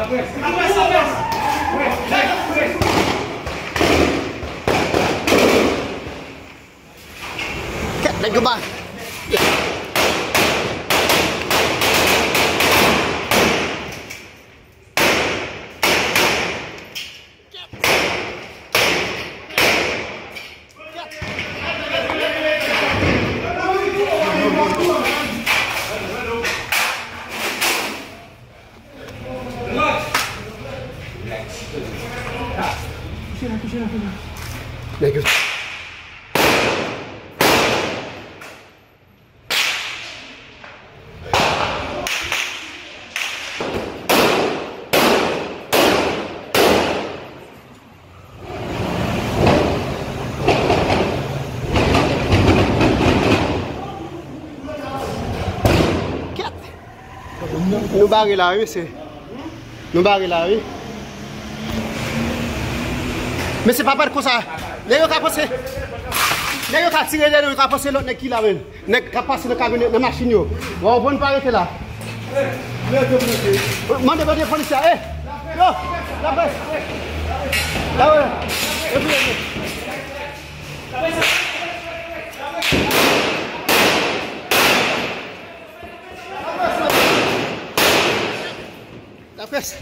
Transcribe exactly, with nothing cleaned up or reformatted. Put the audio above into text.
Kèt, nèg yo ba. Nèg yo. Kèt! Nou bare la, wi, mesye. Nou bare la, wi. Mesye, pa pran konsa. Nèg yo ka panse. Nèg yo ka tire de nou, yo ka panse lòt nèg ki la menm. Nèg k ap pase nan kamyonèt, nan machin yo. W a konprann, pa rete la. Mande, mande polisye a, eh! Yo! Laprès! Laprès! Laprès!